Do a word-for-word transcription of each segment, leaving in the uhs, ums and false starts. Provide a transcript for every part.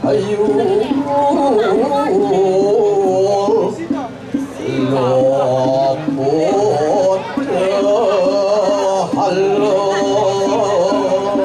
Ayu. Luput halo. Luput.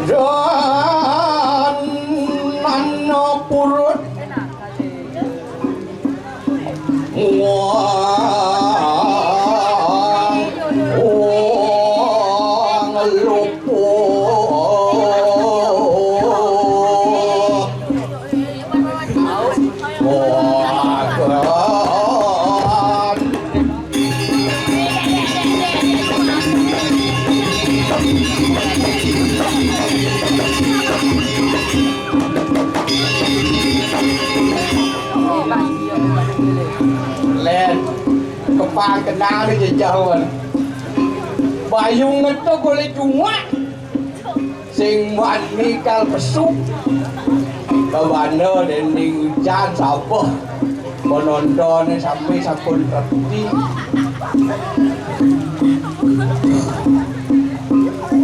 Dan ana purut. Wong, wong luput. Wong. Len, kepang kenal jejauhan. Bayu ngetog oleh cungak. Sing wani kal pesu. Babanda dening ujan sabeh. Penontonnya sampai sampun reti.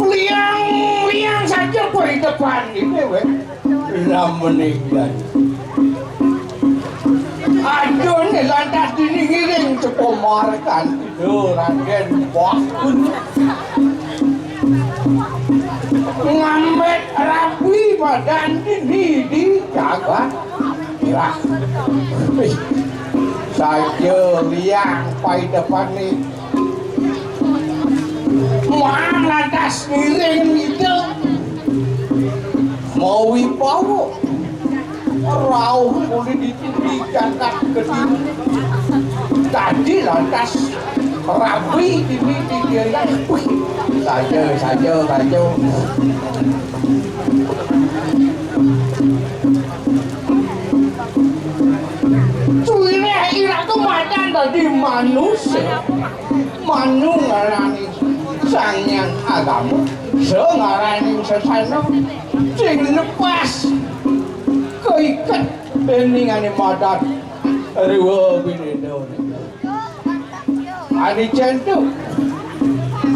Liang, liang saja perhidepan ini, weh. Lah meninggal. Aduh, nih lantas dini ngiring cepomarkan. Lho, Raden Bakun. Ngambet rapi badan dini di jagat. Lah. Wih. Saja liang pai depan nih. Mang lantas ngiring itu. Mau wibawa. Rauh muli ditundi jagat gedhe. Dadi lantas rabi dini digendang. Wih, saja, saja, saja. Suwine ira kematan dadi manusa. Manu ngarani Sang Hyang Agama, sa ngarani Sesana. Sing lepas keiket beningane madan Rewa Bineda. Ani Jentu,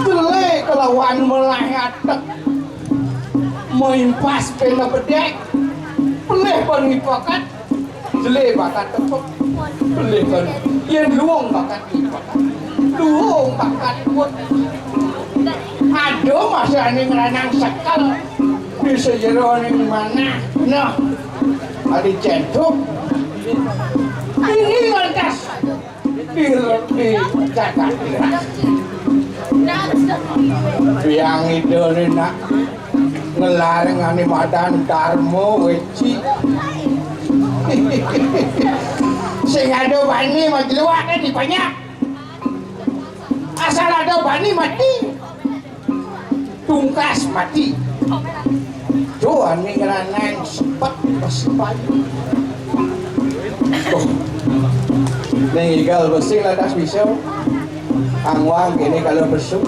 tele kelawan melah atek. Maimpas bena bedek. Pelih ban ipakat. Jelé bakat tepuk. Pelih ban. Yen luung bakat ipakat. Luung bakat pun. Aduh, masih ane ngranang sekel. Di sejeroning manah. Nah. Adi centuk. Ini lantas di, di jagat. Biang ida ni nak ngelarang ane madan Darma Weci. Sing ada bani majluak kan dipanyak. Asal ada bani mati. Tungkas mati. Tuh, ane ngeranang sepet besi payu. Tuh. Ning igal besi lantas bisa. Angwang kene kalau besu.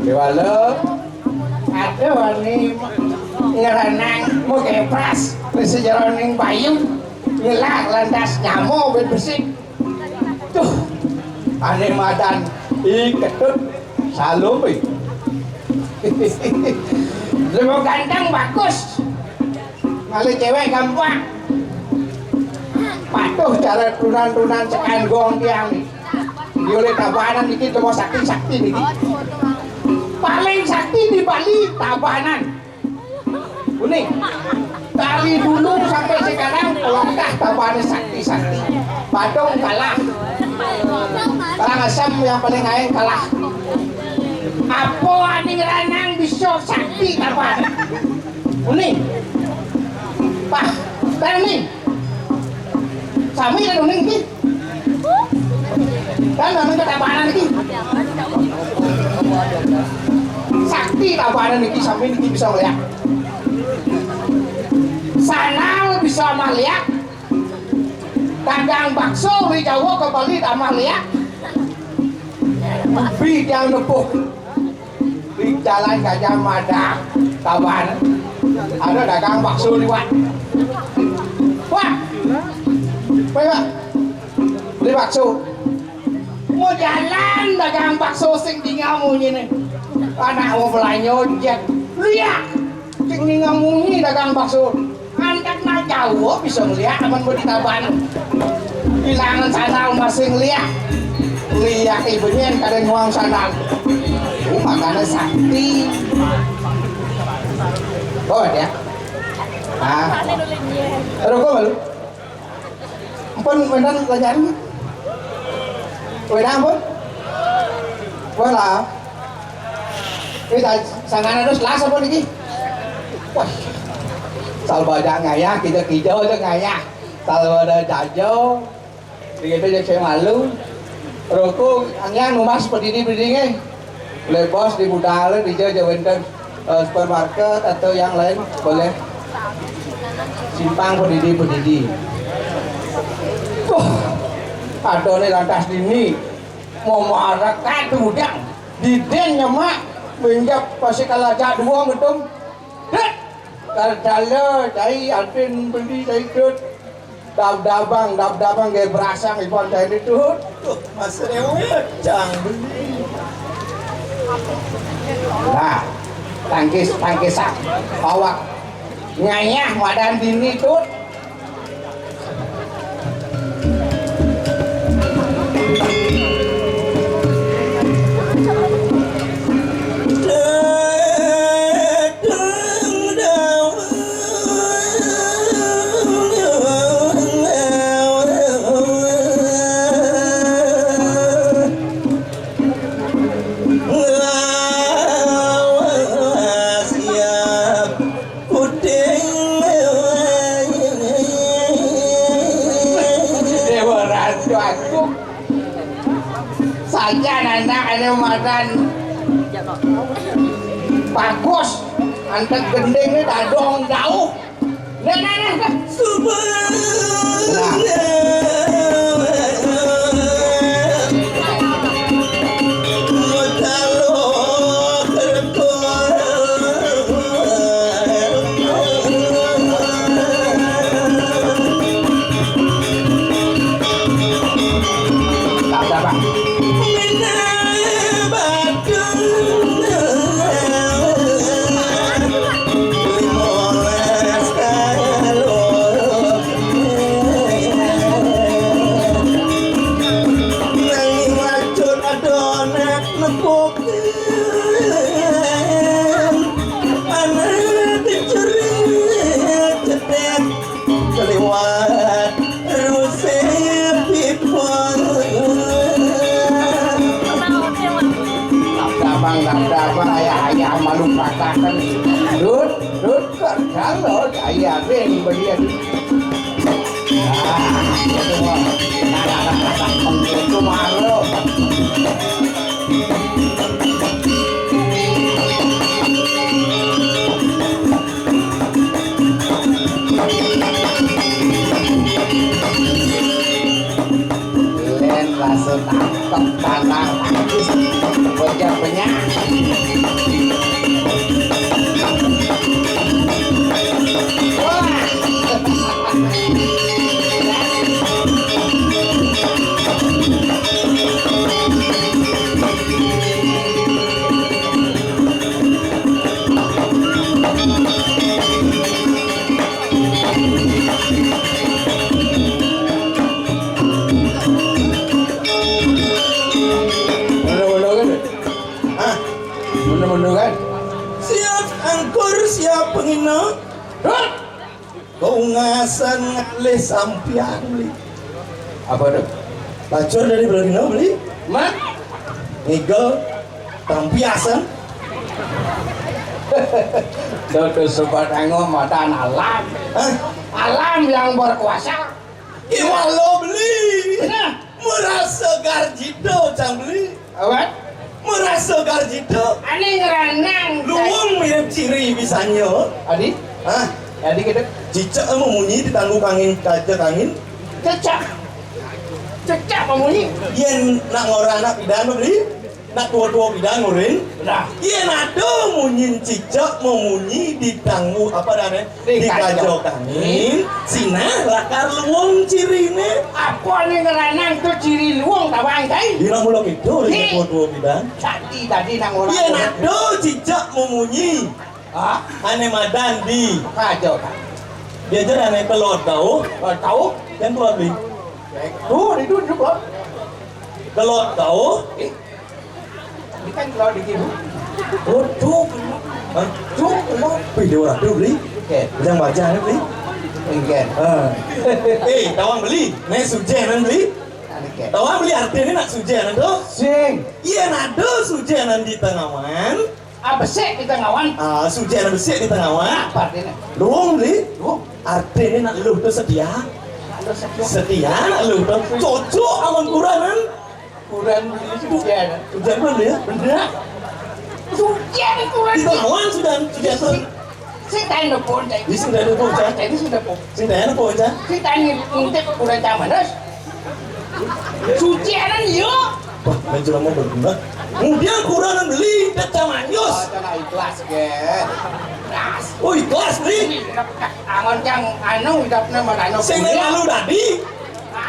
Dewala. Aduh, ane ngeranang mau kepras. Sejarah ning bayu. Ngelak lantas nyamo bet besi. Tuh, ane madan i Ketut Salome. Lemo ganteng bagus. Ngalih cewek gampang. Patuh cara tunan-tunan sekan gong tiang ni. Dia oleh Tabanan niki temu sakti-sakti niki. Paling sakti di Bali Tabanan. Uning. Dari dulu sampai sekarang pelangkah Tabanan sakti-sakti. Badung kalah. Karangasem yang paling aing kalah. Apa ane ngeranang bisa sakti Tabanan? Uning. Pah, Tani. Sami kan uning ki. Kan namanya Tabanan iki. Sakti Tabanan iki sami niki bisa ngeliat. Sanal bisa mah liat. Dagang bakso di Jawa ke Bali tambah liat. Ubi yang nepuh di Jalan Gajah Mada, Tabanan. Ada dagang bakso liwat. Wah, Pak, beli bakso. Mau jalan dagang bakso sing tinggal munyi nih. Anak mau belanja jet. Lihat, sing tinggal munyi dagang bakso. Antek nak jauh bisa ngeliat aman mau ditaban. Bilangan sana masih ngeliat. Lihat ibunya yang kadang nguang sana. Oh, makanya sakti. Oh, dia. Ah. Rokok malu. Ampun, wenan lajaran. Wenan, ampun. Wala. Wis, sangana terus las apa niki? Wah. Salbada ngayah, kita-kita aja ngayah. Salbada jajo. Begitu aja saya malu. Rokok, angin numas pedidi-pedidi nggih. Lebos di budal di jajo wenten eh, supermarket atau yang lain boleh. Simpang pedidi-pedidi. Wah, ada nih lantas dini. Mau marah kan tuh udang. Diden nyemak. Menjak pasti kalau ajak dua ngedum. Dut. Kardala, cai, alpin beli, cai, dut. Dab-dabang, dab-dabang, gaya berasang, ibu saya ini, dut. Tuh, masa dia, weh, cang beli. Nah, tangkis, tangkisan, awak. Ngayah, madan dini, dut. Puding. Dewa Ratu Agung. Sajan anak ane madan bagus, antek gending ni dadong jauh. Nah, nah, nah, nah. Subhanallah. Rusé pipon. Abang, abang, ayah, ayah, malu patahan. Dut, dut, kan, kan, lo, ayah, beng, belian. Ah, itu mah. Nah, nah, nah, nah, nah, itu mah, lo. Lén rasa tangkep tanah tangkis bocah penyak. Wah. Mano-mano kan? Hah? Mano-mano kan? Siap angkur, siap pengina. Hah? Kaungasan ngalih sampian, Beli. Apa tuh? Pacur dari Belanda, Beli. Mat? Ngigel tampiasan. Tuh, tuh, sobat anggo, madan alam. Hah? Alam yang berkuasa. Iwalo, Beli. Nah. Merasa garjito, cang Beli. Awan? Merasa garjito. Ané ngranang. Luung mirip ciri bisannya. Adi? Hah? Adi kita? Cicak mamunyi di tanggu kangin, kaja kangin. Cecak. Cecak mamunyi. Yén nak ngora anak pidan, Beli. Nak tua-tua pidan ngurin. Nah. Yén ada munyin cicak mamunyi di tanggu apa adané? Di kaja kangin, sinah lakar luung ciriné. Apa né ngranang to ciri luung tawang kai? Dina mula kéto, dina tua-tua pidan. Tadi, tadi nang orang. Yén ada cicak mamunyi. Hah? Ané madan di. Kaja kangin. Dia aja ané kelod tau. Kelod tau? Kan kelod di. Tuh, itu juga kelod. Kelod tau. Eh, Ini kan kalau di kibu. Oh, cuk. Hah? Cuk, kenapa? Wih, dia orang tuh, Beli. Oke. Yang baca, Beli. Oke. Ah. Eh, tawang Beli. Né sujénan, Beli. Oke. Tawang Beli artiné nak sujénan tuh. Sing. Iya, nado sujénan di tengawan. Ah, besik di tengawan. Ah, sujénan besik di tengawan. Apa artinya? Luung, Beli. Luung. Artiné nak luh tuh setia. Nak luh setia. Setia nak luh tuh. Cocok awan kuranan. Kuran beli sujén. Sujén pun ya? Bener. Sujén kuran. Di tengawan sujén, sujén pun. Sing, sing taén nopo, Cak? Sing taén nopo, Cak? Sing taén nopo, Cak? Sing taén ngintip kuran Cak Manus. Sujénan yo. Wah, main ceramah bener. Kemudian kuranan beli Cak Manus. Oh, cara ikhlas, gen. Ikhlas. Oh, ikhlas, Beli. Angon cang anu, idapna marano. Sing nang anu tadi.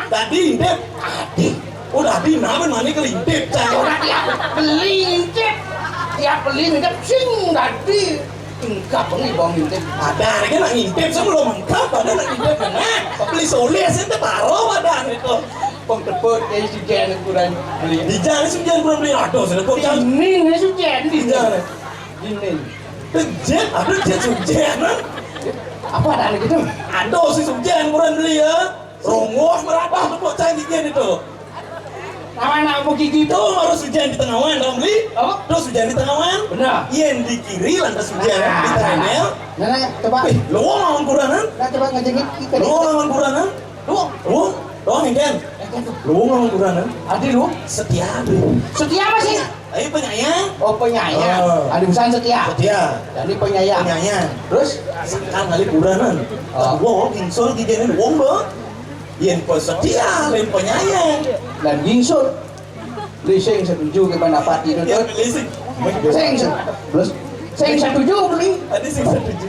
Dadi intip. Dadi. Oh, dadi namen mani kelintip, Cang. Ora tiap beli intip. Tiap beli intip sing dadi. Engkap ni bang intip. Ada lagi nak intip sebelum engkap, ada nak intip kena. Beli soleh sih teparo ada itu. Pengtepuk ya sujén kuran beli. Di jalan sujén kuran beli. Aduh, sudah kok, Cang. Ini nih sujén di jalan. Ini. Sujén, aduh, sujén sujén. Apa ada gitu? Aduh, si sujén kuran beli ya. Rongos merata tepuk cang gigin itu. Nama anak mau gigi itu harus hujan di tengawan, dong, Bli? Apa? Terus hujan di tengawan. Benar. Yén di kiri lantas hujan di tengahnya. Nah, nah, coba. Eh, lo lawan kuranan? Nah, coba ngejengit kita. Lo lawan kuranan? Lo, lo, lo ngeken. Lo lawan kuranan? Adi lo? Setia, Bli. Setia apa sih? Ayo penyayang. Oh, penyayang. Ah. Ada pesan setia. Setia. Jadi penyayang. Penyayang. Terus? Sekarang kali kuranan. Oh. Wong, insol giginin wong, Bang. Yén pesetia, lain penyayang. Lan gingsul. Beli sing setuju ke pendapat itu, Yén Dut. Beli sing. Sing se-, terus sing setuju, Beli. Tadi sing setuju.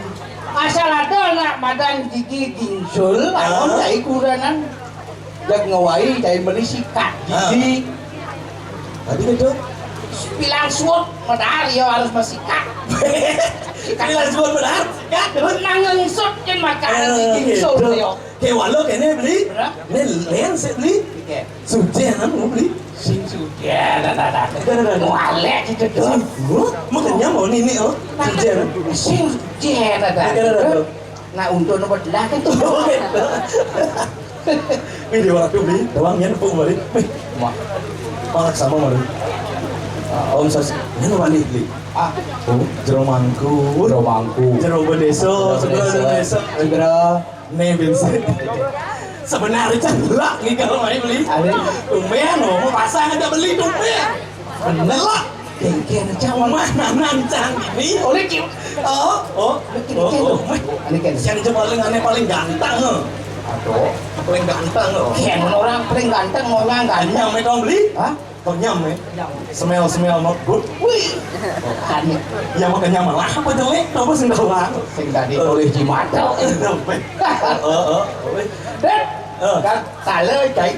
Asal ada anak madan gigi gingsul, lawan cai kuranan. Jak ngewai, cai beli sikat gigi. Tadi itu. Bilang suut, padahal ya harus mesikat. Sikat. Bilang suut, padahal sikat. Terus nang ngengsut kan makanan gigi gingsul, yo. Kayak walau kene beli. Berapa? Ini lain sih beli. Oke. Sujén anu beli. Sing sujén, ada, ada. Ada, ada, ada. Mualek itu tuh. Sing, huh? Makanya mau nini, oh. Sujén. Sing sujén, ada. Ada, ada, ada. Nah, untuk nomor belas kan tuh. Wih, dia orang tuh beli doang ya, nepuk balik. Wih, wah, malah sama malu. Ah, Om Sas, ini balik beli. Ah, oh, jero mangku, jero mangku, jero bedeso, jero sebelah bedeso, jero bedeso. Jero. Nih, Vincent. Sebenarnya cang gelak nih kalau main beli. Ada. Tumben, oh, mau pasang aja beli, tumben. Bener. Gelak. Kengken cang. Mana nan cang ini? Oleh ki. Oh, oh, oh, oh. Ini kan. Yang paling aneh, paling ganteng, eh. Aduh. Paling ganteng, eh. Ken orang paling ganteng, orang ganteng. Nyam, eh, kau beli? Hah? Kau nyam, eh? Nyam. Smell, smell not good. Wih. Aneh. Ya, makanya malah apa jelek? Apa sing doang? Sing tadi oleh jimat. Eh, eh, eh. Det. Eh. Kan salah, cai.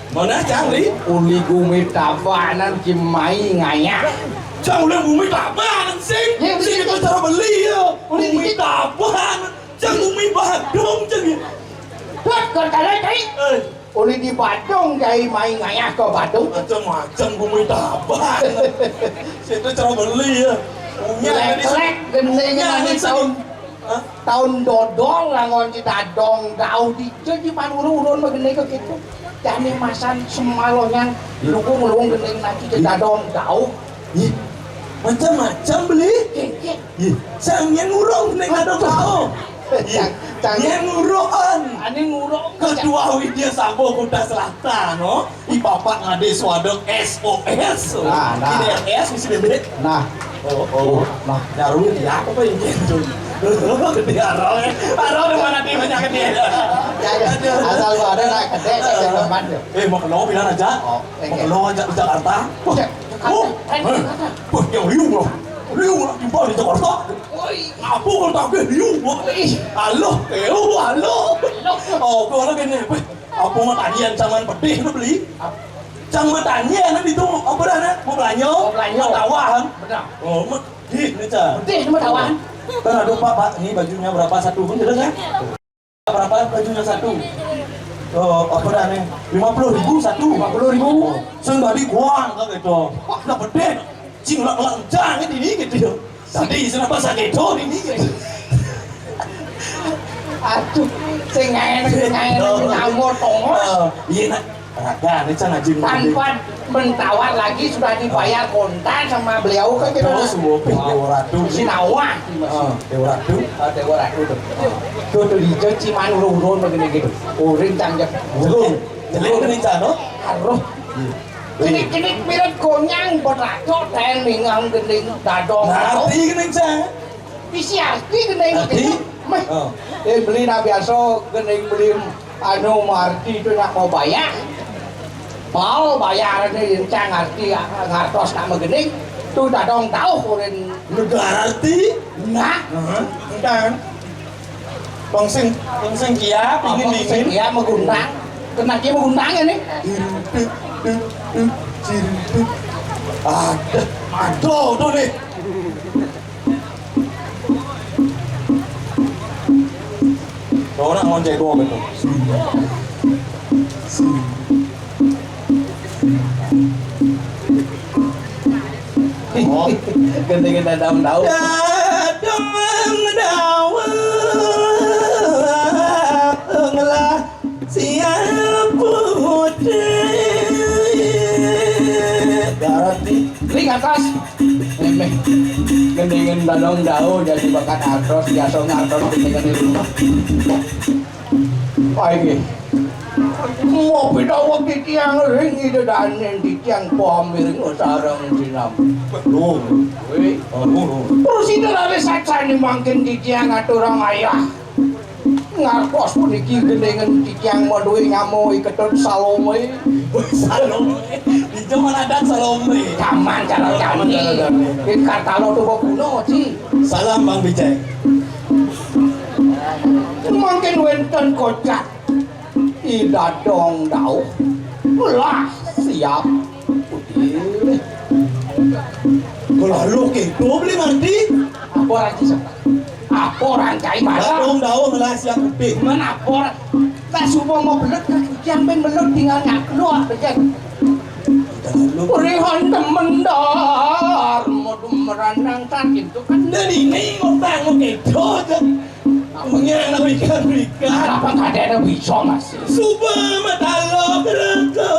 Mana, Cang, Li? Uli gumi tabanan ki mai ngayah. Cang, uli gumi tabanan, sing. Ya, sing betul. Itu cara beli, ya. Uli gumi tabanan. Cang, gumi Badung, Cang, ya. Buat kau tahu, cai. Eh. Uli di Badung, cai, mai ngayah ke Badung. Macam-macam gumi tabanan. Situ cara beli, ya. Punya. Lek-lek, gending punya, nanti ini tahun. Hah? Taun dodol langon ci dadong dauh dija ci manurun-urun begene kok gitu. Jane masan semaloh nyang lungkung-lungkung gending naki ci dadong dauh. Ih, macam-macam beli. Ih, sangin urung gending dadong dauh. Ih, cang, cang. Yen urung. Ane ngurung. Ketua Widya Sabo Kuta Selatan, no. I bapak ngade swadok S O S. Nah, nah. Ini S mesti bebek. Nah. Oh, oh. Nah. Daru dia apa, Pak, ini? Dia arah, eh. Arah udah mana dia banyak dia. Ya, ya. Asal lu ada nak gede, saya teman tuh. Eh, mau ke lo bilang aja. Oh, mau ke lo aja ke Jakarta. Wah. Jakarta. Oh, eh. Wah, yang liu loh. Liu lah, tiba di Jakarta. Woi. Apa kalau tak liu? Wah. Ih. Halo, eh, oh, halo. Halo. Oh, kalau gini, weh. Apa mau tanian, jangan pedih lu beli? Ap- Cang mau tanian itu apa dah, nak? Mau belanja? Mau belanja. Mau tawaan. Benar. Oh, mau pedih nih, Cang. Pedih, mau tawaan. Kan ada, Pak, Pak, ini bajunya berapa satu pun jelas, kan? Berapa bajunya satu? Oh, apa dah nih? Lima puluh ribu satu. Lima puluh ribu. Sing tadi kuang kan gitu. Wah, nak pedih. Cing lak lak cang ini gitu. Tadi kenapa sakit tuh ini gitu. Aduh, sing enak, sing enak, nyamuk tongos. Eh, iya, nak. Raga, ini can aja. Tanpa mentawar lagi sudah dibayar kontan sama beliau kan gitu. Terus, wah, Dewa Ratu. Sinawah. Ah, Dewa Ratu. Ah, Dewa Ratu tuh. Tuh, tuh, hijau ciman urun-urun begini gitu. Urin canggih. Urun. Jelek nih, Cano. Aduh. Iya. Cenik-cenik mirip gonyang, bedrato, ten, mingang, gending, dadong. Ngerti gending, Cang? Bisi arti gending. Arti? Meh. Oh. Eh, beli nak biasa, gending beli anu, marti itu nak mau bayar. Mau bayar ini, Cang, arti, ah, ngartos nak megending. Tuh dadong dauh, urin. Negara arti? Nah. Heeh. Entah. Bang sing, bang sing kia, pingin apa sing dingin. Kia megundang. Kena kia megundang ya nih. Dut, dut, dut, dut, dut. Ada, ada tuh nih. Orang ngojek gua gitu. Oh. Gending dadong dauh. Dadong dauh lah siap putih. Garati. Ring atas. Emeh. Gendingan dadong dauh jadi bakat artos, biasa ngartos gendingan di rumah. Painggih. Mau pidawuh titiang ring ida danen titiang pamiring sareng sinam. Betul. Wih. Oh, oh, oh. Terus ida lali saksane mangkin titiang aturang ayah. Ngartos puniki gendingan titiang maduwe nyama i Ketut Salome. Salome. Di zaman adat Salome. Zaman cara jani. Di Kartalo tuh guna, Ci. Salam, Bang Bijay. Mangkin wenten kocak. I dadong dauh. Lah, siap. Putih. Kalau lu gitu beli ngerti. Apa orang kisah? Apa orang cai malah? Dadong dauh lah siap putih. Mana apa orang? Tak subuh mau belut, kan? Yang ben belut tinggal nyak keluar, betul. Kalau lu Purihan temendar, modum merandang tak gitu kan. Dari ini ngutang gitu aja. Punya anak wikan-wikan. Apa kadéna bisa, Mas? Suba mataluk reko.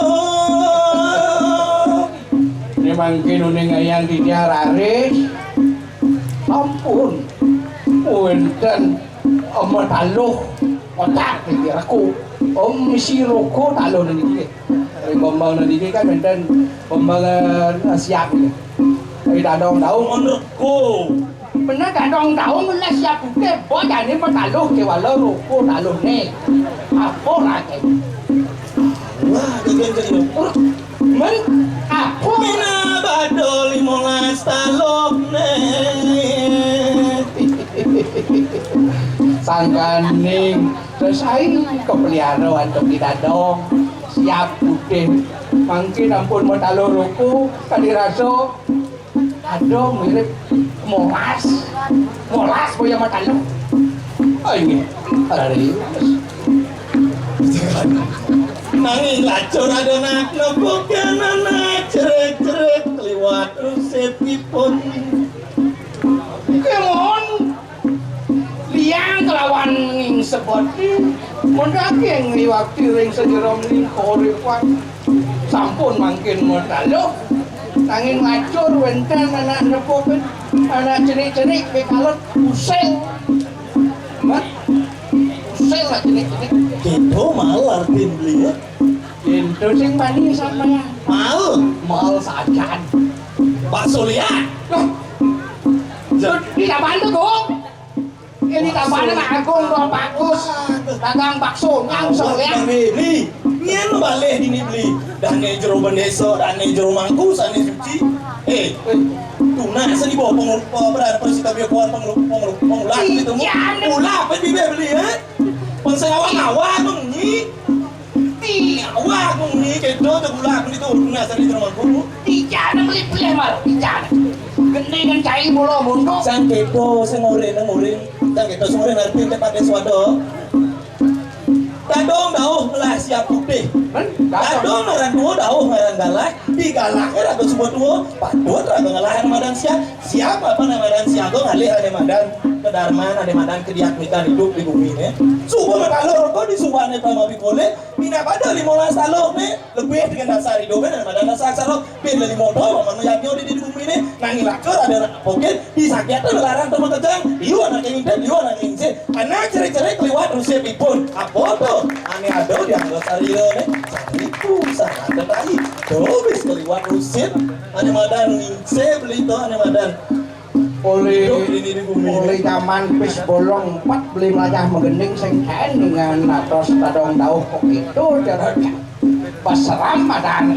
Ini mangkin uning ayang titiang raris. Ampun. Wénten ama taluh kotak titiang reko. Om si roko taluh niki. Ring Bambang niki kan wénten Bambang, eh, Siap niki. Ring Dadong Daung. Reko. Bener Dadong Daung lah Siap Putih, bojane mataluh kewala roko taluhne. Apa lagi? Wah, tiga kali. Men, apa? Mina badol limolas taluhne. Sangkaning sesai kepeliara antuk di Dadong. Siap Putih. Mangkin ampun mataluh roko, kadi rasa ada mirip molas. Molas boya mataluh. Oh, ini. Lari. Nanging lacur ada nak nepukin anak cerik-cerik liwat rusipipun. Kemon liang kelawan ning sebot ni, mun daging liwati ring sajeroning kauripan. Sampun mangkin mataluh, nanging lacur wénten anak nepukin, anak cenik-cenik, pikalun usil. Mat, usil lah cenik-cenik. Gitu mal artin beli ya. Gitu sing bani sampeyan. Mal, mal sajan. Bakso liat. Lah, di lapangan tuh, Gong. Ini tambahnya Pak Agung, Pak Bagus, dagang bakso, nyang soléh. Beli, nyén balih dini beli. Dane jero bendesa, dane jero mangku, sane suci. Eh, eh, tunas seni bawa pengul-, apa, berada persita biar kuat pengul-, pengul-, pengulah gitu. Iya, nih. Ulah apa bibir beli, eh? Pengsengawa-ngawa tuh nyi. Ti, wah, aku ni kedo tu gula aku ni tu, guna sari tu rumahku. Ijana beli beli mal, ijana. Geni kan cai mula muntuk. Sang kedo, sing oren, nang oren. Sang kedo, sing oren, ngarepin tempat dia suado. Dadong dauh ngelah Siap Putih. Dadong ngaran tua, dauh ngaran galah. Di galah kan ada semua tua, patut ada ngelah ngaran madan Siap. Siap apa ngaran Siap tu ngalih ada madan kedarman, ada madan kediat mikan hidup di bumi ni. Subuh kalau kau di subuh ni sama bikole, Minab ada lima belas taluh ni, lebih dengan dasar hidup ni, daripada dasar sarok. Bin lima taluh, mana yang nyo di, di bumi ni, nanging lakar ada nak pokin, di sakit tu larang tu makejang, liu anak yang indah, liu anak yang insin. Anak cerai-cerai keliwat rusip ipun. Apa tu? Ane ada di anggota sarira ni. Sariku, sangat tetahi. Tu bis keliwat rusip. Ane madan ningse beli tu, ane madan. Oleh, oleh zaman pis bolong empat beli melajah menggending sing kaen dengan atos tadong dauh kok itu caranya. Pas seram madan.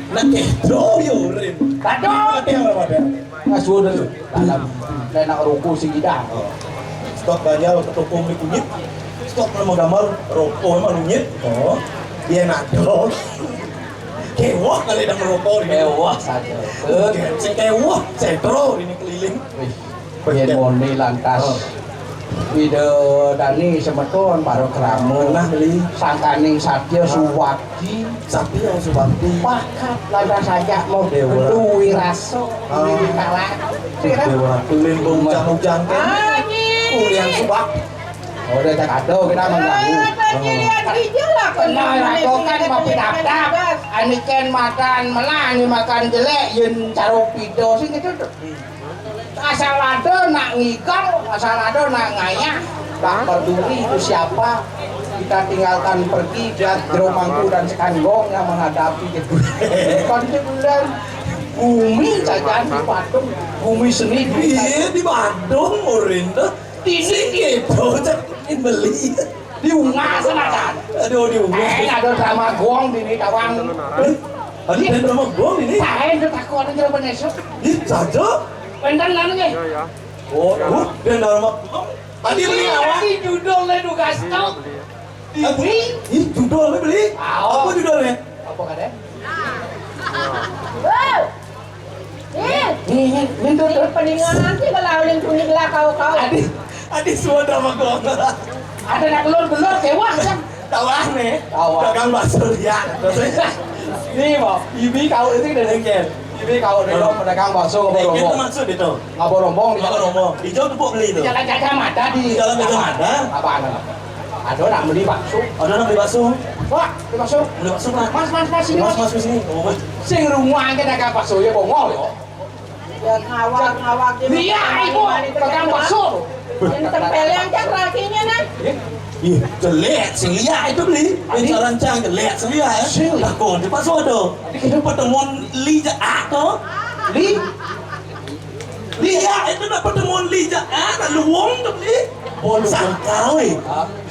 Nek itu yo urin. Tadong. Ada yang apa ada? Mas udah dalam dan nak rokok si gidang. Stok banyak ke toko beli kunyit. Stok nama gambar rokok emang kunyit. Oh, dia nak dong. Kewah kali dah merokok ni. Kewah saja. Oke, sing kewah, sentro ini keliling. Wih, yen muni lantas. Oh. Ida dani semeton para krama. Nah, beli. Sangkaning satya suwakti. Satya suwakti. Pakat lantas ajak mau Dewa. Duwi rasa. Ah. Duwi kalah. Dewa, keliling bujang-bujang kan. Ah, iya. Kulian suwakti. Ora tak ada kita mengganggu. Nah, rakokan mau pidapdap. Aniken makan melani makan jelek yen caro pida sing gitu tuh. Asal ada nak ngigal, asal ada nak ngayah. Tak peduli itu siapa, kita tinggalkan pergi, biar jero mangku dan sekanggong yang menghadapi gitu. Kan itu bener. Bumi saja di Badung, bumi seni di Iya, di Badung, Murin tuh. Dini gitu, cekin beli. Diungas acan. Aduh, diungas. Eh, ada drama gong dini tawang. Eh, ada drama gong ini? Lain, dia takut ada jawaban esok. Ih, saja. Wénten anu nggih. Oh, uh, dan drama gong. Tadi beli apa? Ini judulnya Dugas Tok. Ini. Ih, judulnya beli. Apa judulnya? Apa kadang? Ih, ih, ih, tuh, tuh. Peningan sih kalau uling kuning lah kau-kau. Adi, adi suara sama gua. Ada nak belur-belur kewah kan? Tawah nih. Tawah. Dagang bakso dia. Nih, mau. Ibi kau itu dari Ken. Ini kalau dia pedagang bakso, ngapa rombong? Maksud itu? Ngapa rombong? Ngapa rombong? Di Jalan Gajah Mada di Jalan Gajah Mada. Apa anu? Ada nak beli bakso. Ada nak beli bakso. Wah, beli bakso. Beli bakso, Pak. Mas, mas, mas, sini, mas, mas, sini. Oh, mas. Sing rumah aja dagang bakso ya bongol ya. Ya, ngawak-ngawak dia. Iya, itu pedagang bakso. Yang tempel yang cak rakinya, nah. Iya, jelek sing liat itu beli. Ini rancang jelek sing liat ya. Lah, kok di bakso ada? Kita pertemuan li jak ah tu. Li? Li ya, itu nak pertemuan li jak ah, nak luwung tu li. Sangkal, eh.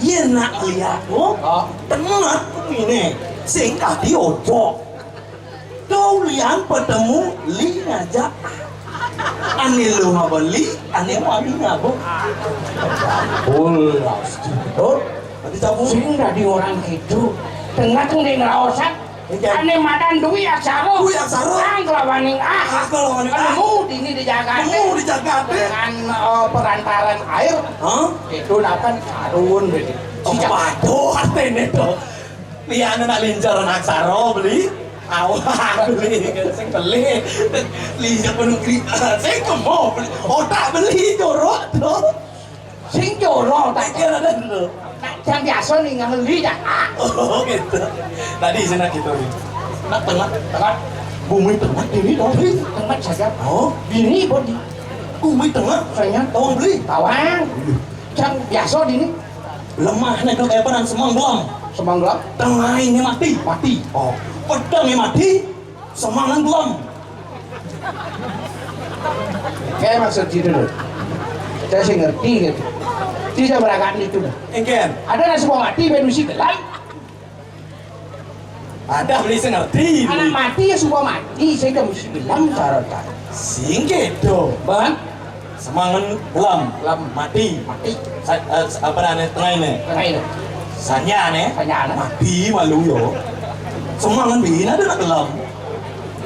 Iya nak liat tu. Tengah tu ini. Sing kati ojok. Kau lian pertemu li ngajak. Ane lu ngabeli, ane mami ngabo. Ulas, betul. Nanti cabut. Sing dadi orang gitu. Tengah tuh dia ngeraosan. Iya. Ane madan duwi aksara. Duwi aksara. Ang kelawaning ah. Ah, kelawaning ah. Nemu dini di jagat. Nemu di jagat, eh. Dengan, eh, perantaran air. Hah? Itu nakan karun gitu. Oh, waduh, artinya itu. Liane nak lincaran aksara beli. Awak beli, sing beli. Lincah penuh kri-, sing kemo beli. Otak beli jorok tu. Sing jorok tak kira dah dulu. Nak jam biasa nih nggak beli dah. Oh, gitu. Tadi sini gitu nih. Nak tengah, tengah. Bumi tengah ini dong. Tengah saja. Oh. Bini bodi. Bumi tengah. Saya tawang beli. Tawang. Jam biasa dini. Lemah nih tuh kayak apa, nang semang gelam. Semang gelam? Tengah ini mati. Mati. Oh. Pedang ini mati. Semang nang gelam. Kayak maksud gitu loh. Saya sih ngerti gitu. Tidak berangkat itu dah. Engken. Ada nasi buah mati, ben mesti gelam. Ada beli sing ngerti. Anak mati ya suka mati, saya kan mesti bilang cara tak. Sing gitu. Bang, semangan gelam, gelam mati. Mati. Sa-, eh, apa namanya, tengah ini? Tengah ini. Sanya nih. Sanya nih. Mati malu yo. Semangan bina ada nak gelam.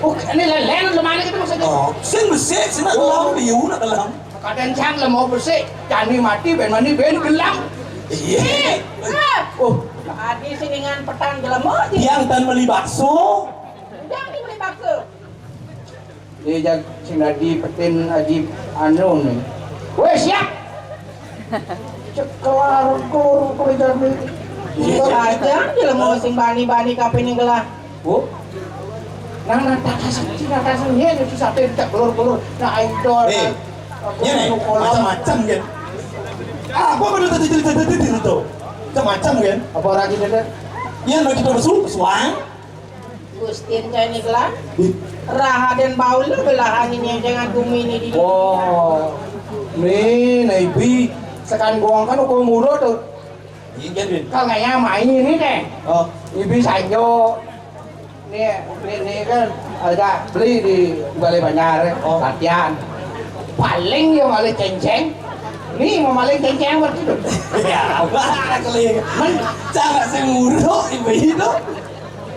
Oh, ini lelen lemari itu maksudnya. Oh, sing besik, sing nak gelam, biu nak gelam. Kadang cang lemah bersih, jani mati, ben mani, ben gelam. Iya. Eh, ah. Oh. Adi siningan petang gelem aja. Yang tan beli bakso. Jangan dibeli bakso. Dia jag sing dadi petin aji anu nih. Weh, siap. Cekelar kelur kerja nih. Iya. Aja jelema sing bani-bani kape ning gelah. Bu, nang natasan, si natasan, iya, itu sate tak belur-belur. Nah, idol. Eh, iya nih, macam-macam kan. Ah, apa pada tadi cerita tadi itu? Macam-macam kan. Apa lagi tadi? Iya, lagi kita bersu-, bersuang. Gustin cai ni gelah. Ih. Raha dan baul lah belahan ini dengan bumi ini di. Oh, nih, nah, ibi sekan gong kan ukur mulu tuh. Iya, Din. Kal ngaya mai ini deh. Oh. Ibi sanjo. Nih, nih, nih kan ada beli di Balai Banjar, oh, latihan. Paling yang malih cengceng. Nih, mau malih cengceng berarti tuh. Ya, apa kali? Men- Cara saya nguruk ibu itu.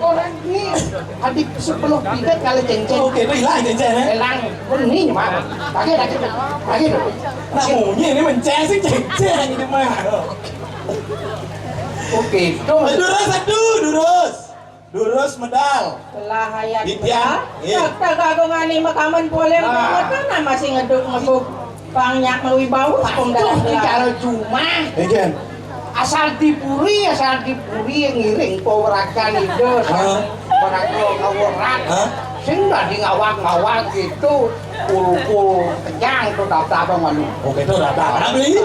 Orang ini adik sepuluh pintet kali cengceng. Oke, itu hilang cengceng, ya? Hilang. Ini mah. Pakai lagi. Pakai tuh. Nah, maunya ini menceng sih cengceng ini mah. Oke, itu. Durus, aduh, durus. Durus medal. Belah hayat. Titian. Belah. Iya. Tak, tak kagungane makamen polem. Nah. Banget kan, nah, masih ngeduk ngebuk. Pang nyak mawi bau, pang dalam gelah. Bicara cuma. Iya. Asal dipuri, asal dipuri ngiring pawerakan ida. Hah? Pada kula kawerat. Hah? Sing dadi ngawak-ngawak gitu. Pul-pul kenyang tuh daftar abang malu. Oke, tuh daftar. Mana beli?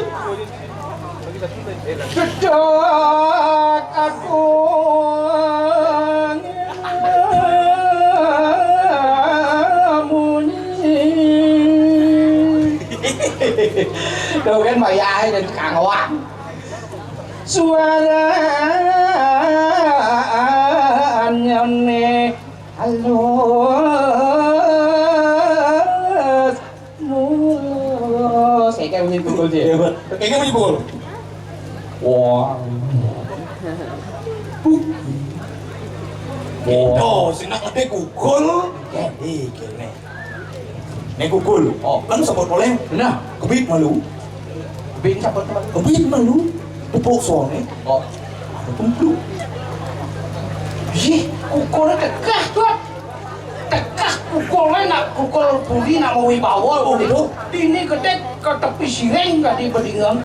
Cedhak aku munyi. Tuh kan, Mbak Yah, jadi tukang oak. Suaranya nih halus. Mulus. Kayak bunyi pukul dia. Iya, Pak. Kayak bunyi pukul. Wah. Wah. Itu, sing nak ngetik pukul. Kayak iki nih. Nek pukul. Oh, kan support poleng. Nah, kebit malu. Kebit support malu. Kebit malu. Tepuk suami. Oh. Ada kumpul. Ih, pukul tekah, Dot. Tekah. Pukul nak pukul puri nak mawibawa. Oh, gitu. Dini gedé ka tepi siring tadi bedingeng.